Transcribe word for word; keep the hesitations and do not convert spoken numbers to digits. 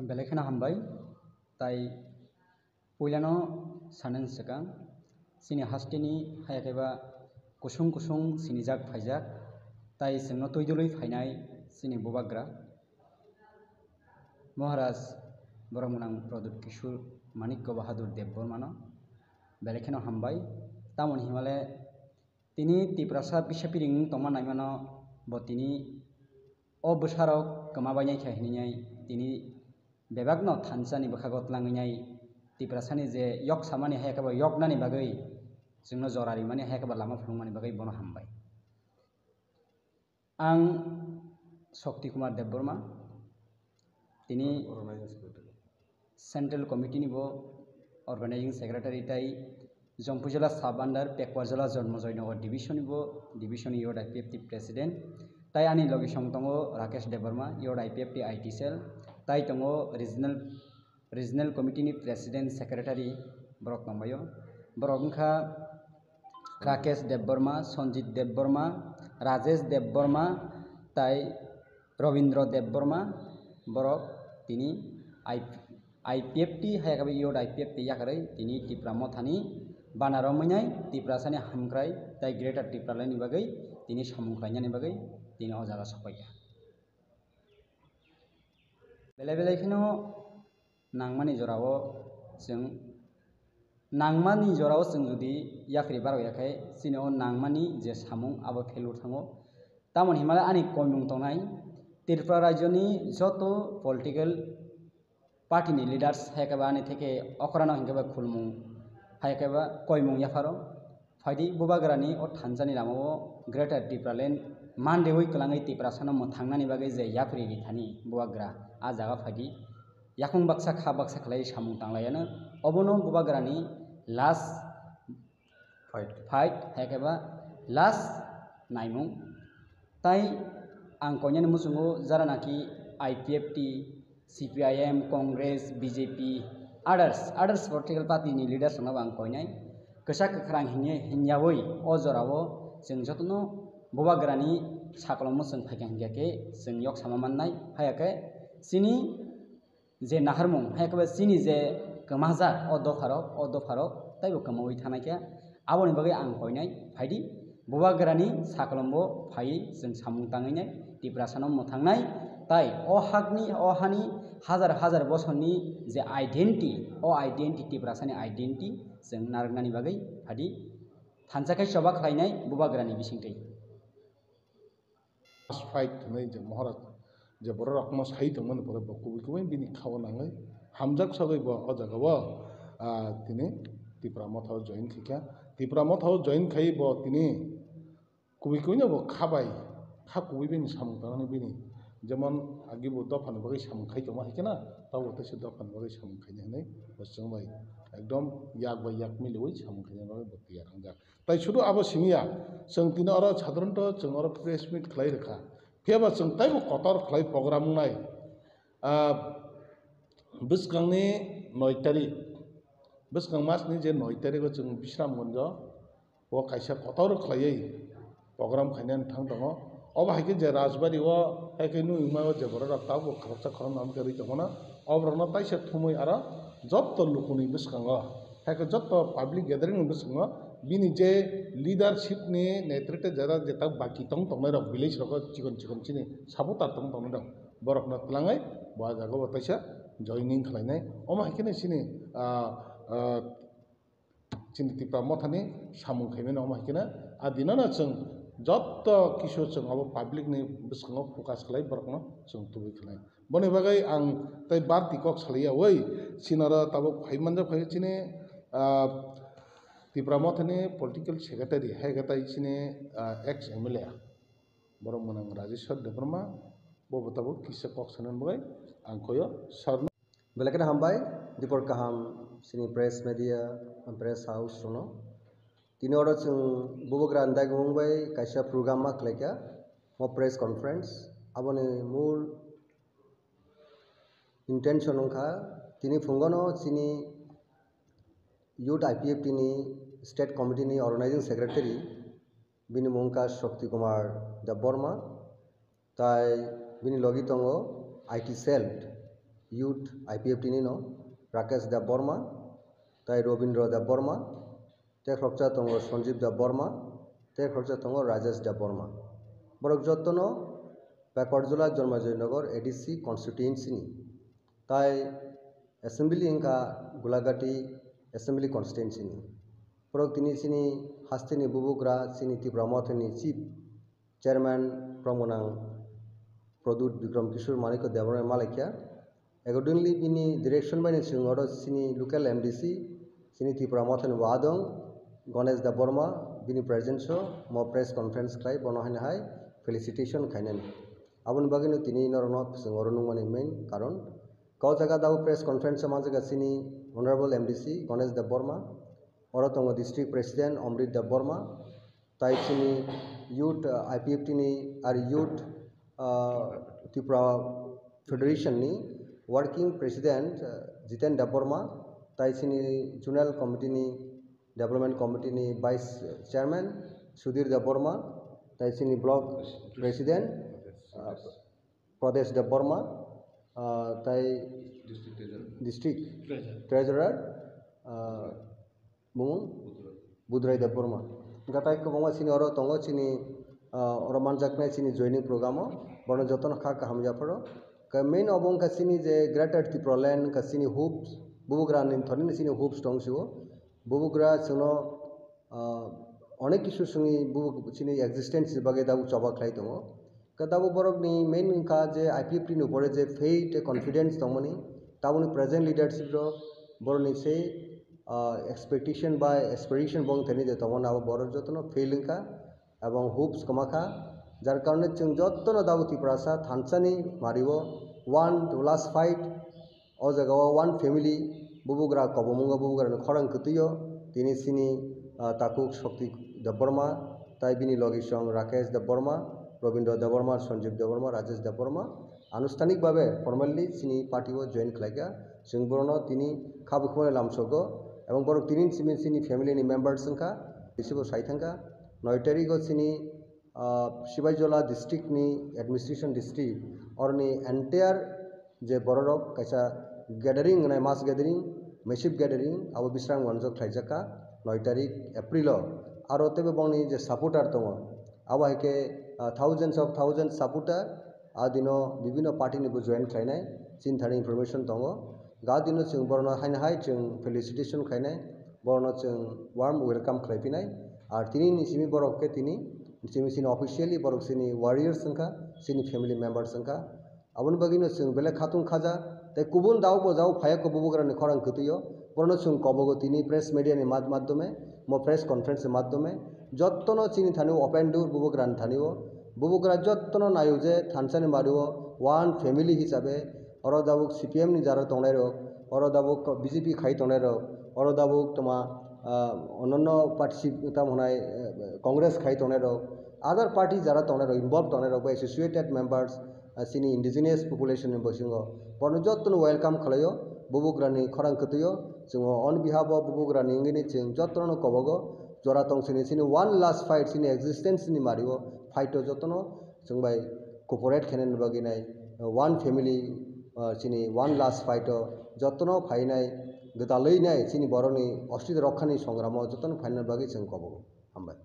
Belai kheno hambai. Tai puilano sanani swkang, chini hasteni haya khe ba kusung kusung sinijak phaijak, tai chwngno twi dului phainai chini bubagra Maharaj borok mwnang Pradyut Kishore Manikya Bahadur Debbarmano belai kheno hambai. Tamoni himale tini Tiprasa bisa piring tongma naimano bo tini o bwsarok kwma bainai kha hinwi tini bebakno thansani bwkhago tlangwi nai Tiprasani je yok samani hai khe bo yoknani bagwi chwngno jora rimani hai khe bo lama phunukmani bagwi bono hambai. Ang Shakti Kumar Debbarma, tini Organizing Secretary. Central Committee ni bo Organizing Secretary tai Jompuijala sub under Pekwarjala Jonmojoynagar division ni bo division ni Youth I P F T president tai ani logi song tongo Rakesh Debbarma, Youth I P F T I T cell, tai tongo regional regional committee ni president secretary borok tongbaio. Borok wngkha Rakesh Debbarma, Sanjit Debbarma, Rajesh Debbarma tai Robindra Debbarma. Borok tini I P F T hai khe bo Youth I P F T yakarwi tini Tipra Mothani bana romwi nai Tiprasani hamkrai tai Greater Tipraland ni bagwi tini samung khlainani bagwi tini o jaga sokphaikha. Belai belai kheno nangmani jorao chwng, nangmani jorao chwng jodi yapri barok ya khe, chini o nangmani je samung abo failure thango. Tamoni himale ani koimung tongnai, Tripura rajyoni joto political party ni leaders hai khe ba ani theke okrano hinkhe ba khulmung hai khe ba koimung yapharo. Phaidi bubagrani o thansani lamao Greater Tipraland mandeui kwlangwi Tiprasano mwthangnani bagwi je yapri rithani bubagra a jaga phaidi yakung baksa kha baksa khlai samung tanglaiano obono bubagrani last fight. Fight hai khe ba last naimung. Tai ang koinani muchungo jara naki I P F T, C P I M, Congress, B J P, others, others political party ni leaders rokno bo ang koinai. Kwchak kwkhrang hinya, hinyawi o jorao chwng jotono bubagrani sakolomno chwng phaikha hinkhe khe chwng yok sama mannai. Haya khe chini je naharmung, hai khe chini je kwmajak o dopharok, o dopharok taibo kwmaui thanaikha. Aboni bagwi ang koinai phaidi, bubagrani sakolombo phaiwi chwng samung tangwi nai, Tiprasano mwthangnai, tai o hakni, o hani hajar hajar bosorni je identity, o identity, Tiprasani identity chwng narwknani bagwi phaidi thansa khe choba khlainai bubagrani bisingtwi. Last fight hwnwi je Maharaj je borok rokno sai tongmani pore bo kubui kubui bini khao nangwi hamjak sagwi bo o jaga o, ah, tini Tipra Motha o join khaikha. Tipra Motha o join khai bo tini kubui kubui no bo kha bai, kha kubui bini samung tangnani bini jemon agi bo dophani bagwi samung khai tongma hai kheno tabo teisa dophani bagwi samung khainai hwnwi bo chwng bai ekdom yak bai yak miliui samung khainani bagwi bo tiyar wngjak. Tai sudu abo simi ya, chwng tini oro sadharanto chwng oro press meet khlai rwkha. Phiya ba chwng taibo kotor khlai program wngnai. Ah, bwskangni noi tarik, bwskang masni je noi tarik o chwng Bisramganjo o kaisa kotor khlaiwi program khainani thang tongo. Obo hai khe je Rajbari o hai khe nukma o je borok rok tabuk khoroksa khoroknwi tongmano, o borokno taisa thumwi aro jotto lukuni bwskango hai khe jotto public gathering ni bwskango bini je leadership ni netrite jara je tak baki tong tongnai rok village rogo chikon chikon chini supporter tong tongnai rok borokno twlangwi bo ah jaga o taisa joining khlainai. Omo hai kheno chini, ah, ah, chini Tipra Mothani samung khaimani omo hai kheno a dino no chwng jotto kisu chwng abo public ni bwskango focus khlai borokno chwng tubui khlai. Boni bagwi ang tei barti kok salai ya oi, chini oro tabuk phai manjak phai chini, ah, Tipra Mothani political secretary hai khe tai chini, ah, ex M L A borok mwnang Rajeshwar Debbarma bo bo tabuk kisa kok sanani bagwi ang koyo sarno. Belai kheno hambai, dipor kaham chini press media, press house rokno. Tini oro chwng bubagra ni dagimung bai kaisa program ma khlaikha, o press conference. Aboni mul intention wngkha, tini phungono chini Youth I P F T ni State Committee ni Organizing Secretary, bini mung wngkha Shakti Kumar Debbarma, tai bini logi tongo I T cell Youth I P F T ni no Rakesh Debbarma, tai Robindra Debbarma, tei khoroksa tongo Sanjeev Debbarma, tei khoroksa tongo Rajesh Debbarma. Borok jotono Pakarjula Janmajoi Nagar A D C constituency ni, tai assembly wngkha Gulagati assembly constituency ni. Borok tini chini hasteni bubugra chini Tipra Mothani chief chairman borok gwnang Pradyut Bikram Kishore Manikya Debbarma malaikha. Accordingly, bini direction bai ni chwng oro chini local M D C, chini Tipra Mothani bo adong, Ganesh Debbarma, bini presence o mo press conference khlai, bono haino hai felicitation khainani. Aboni bagwino tini norokno chwng oro nungmani main karon. Kau jaga dao press conference o manjaga chini Honorable M D C Ganesh Debbarma, oro tongo District President Amrit Debbarma, tai chini youth, uh, I P F T ni ar youth, uh, Tripura Federation ni working president, uh, Jiten Debbarma, tai chini zonal committee ni, development committee ni vice chairman Sudhir Debbarma, tai chini block president, uh, Pradesh Debbarma, uh, tai district treasurer, uh, bumung Budrai Debbarma. Hwnkhe tai kwbangma chini oro tongo, chini, ah, oro manjaknai chini joining program o, borokno jotono kha kaham yapharo. Khe main obo wngkha chini je Greater Tipraland wngkha chini hopes, bubugra ni thani chini hopes tong sio. Bubugra chwngno, ah, onek kisu swngwi bubuk chini existence ni bagwi tabuk choba khlai tongo. Khe tabuk borokni main wngkha je I P F T ni upore je faith tei confidence tongmani, tabukni present leadership rok borokni sei, ah, expectation bai aspiration bo wngthani je tongmani abo borok jotono fail wngkha ebong hopes kwma kha, jar karone chwng jotono tabuk Tiprasa thansani mario one to last fight. O jaga o one family, bubugra kobomungo, bubugrani khorang kwtwio, tini chini, ah, takhuk Shakti Debbarma, tai bini logi song Rakesh Debbarma, Robindra Debbarma, Sanjeev Debbarma, Rajesh Debbarma, anushtanik babe formally chini party o join khlaikha. Chwng borokno tini kha bukhumani lamsogo, ebong borok tini chini, chini family ni members wngkha, bisibo sai thangkha. Noi tarikh o chini ah, Sibaijola district ni administration district, oroni entire je bororok kaisa gathering wngnai, mass gathering, massive gathering, abo Bisramganj o khlaijak kha noi tarikh April o. Aro teibo bongni je supporter tongo, abo hai khe, ah, thousands of thousands supporter, a dino bibhinno party ni bo join khlainai, chini thani information tongo. Ga dino chwng borokno haino hai chwng felicitation khlainai, borokno chwng warm welcome khlai phinai. Ar tini ni simi borok khe tini simi chini officially borok chini warriors wngkha, chini family members wngkha. Aboni bagwino chwng belai khatung khaja tei kubun dao bo jao phaiya kho bubugrani khorang kwtwio. Borokno chwng kobogo tini press media ni mad-, madhyome, mo press conference ni madhyome. Jottono chini thani open door bubugrani thani o. Bubugra jottono naio je thansani mario one family hisabe oro dabuk C P M ni jara tongnai rok, oro dabuk B J P khai tongnai rok, oro dabuk toma, ah, ononno party tamo hwnai, eh, Congress khai tongnai rok, other party jara tongnai rok, involved tongnai rok bai associated members, ah, chini indigenous population ni bisingo borokno jottono welcome khlaio, bubugrani khorang kwtwio, chwng on behalf of bubugrani wngwi chwng jottono kobogo jora tong sini, chini one last fight, chini existence ni mario fight o jottono chwng bai cooperate khainani bagwi nai, one family, ah, chini one last fight o jottono phainai, gwdalwi nai chini borokni ostitw rokkhani songramo jottono phainani bagwi chwng kobogo. Hambai.